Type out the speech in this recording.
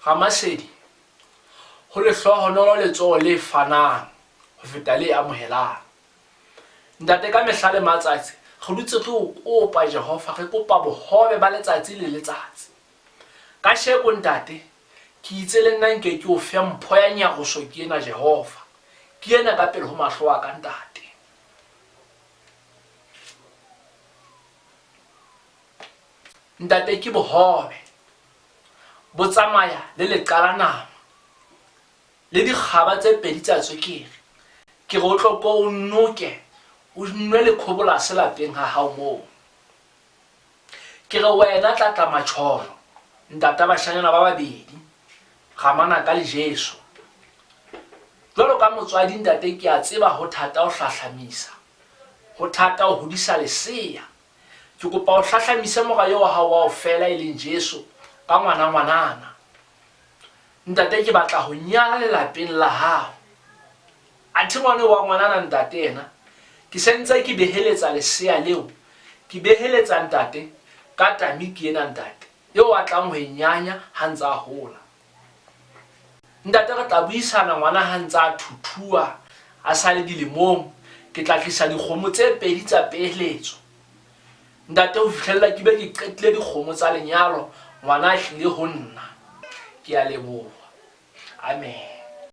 Ramasedi, Ho lehlohonolo letsoho le fanang ho feta le amohelang. Ntate, ka mehla le matsatsi re dutse re o kopa, Jehova, re kopa bohobe ba letsatsi le letsatsi. Kasheko, Ntate, ke itse le nna nke ke o fe mpho ya nyaroso ke ena, Jehova. Ke ena ka pele ho mahlo a ka, Ntate. Ntate, ke bohobe. Bo tsamaya le leqala nama le dikgaba tse pedi tsa tswekere. Ke re o tlo ko o noke o nwe lekhobolase lapeng ha hao moo. Ke re wena Tlatla Matjholo, ntata bashanyana ba babedi, Ramanaka le Jesu. Jwalo ka motswadi ntate ke a tseba ho thata ho hlahlamisa, ho thata ho hodisa lesea. Ke kopa o hlahlamise mora eo wa hao wa ho fela e leng Jesu ka ngwana ngwanana. Ntate ke batla ho nyala lelapeng la hao. Athe ngwana eo wa ngwanana ntate yena ke se ntse ke beheletsa lesea leo ke beheletsa ntate ka tamiki ena ntate eo a tlang ho e nyanya ha ntse a hola. Ntate re tla buisana ngwana ha ntse a thuthua a sa le dilemong ke tla tlisa dikgomo tse pedi tsa peeletso. Ntate ho fihlella ke be ke qetile dikgomo tsa lenyalo ngwana a tlile ho nna. Ke a leboha. Amen.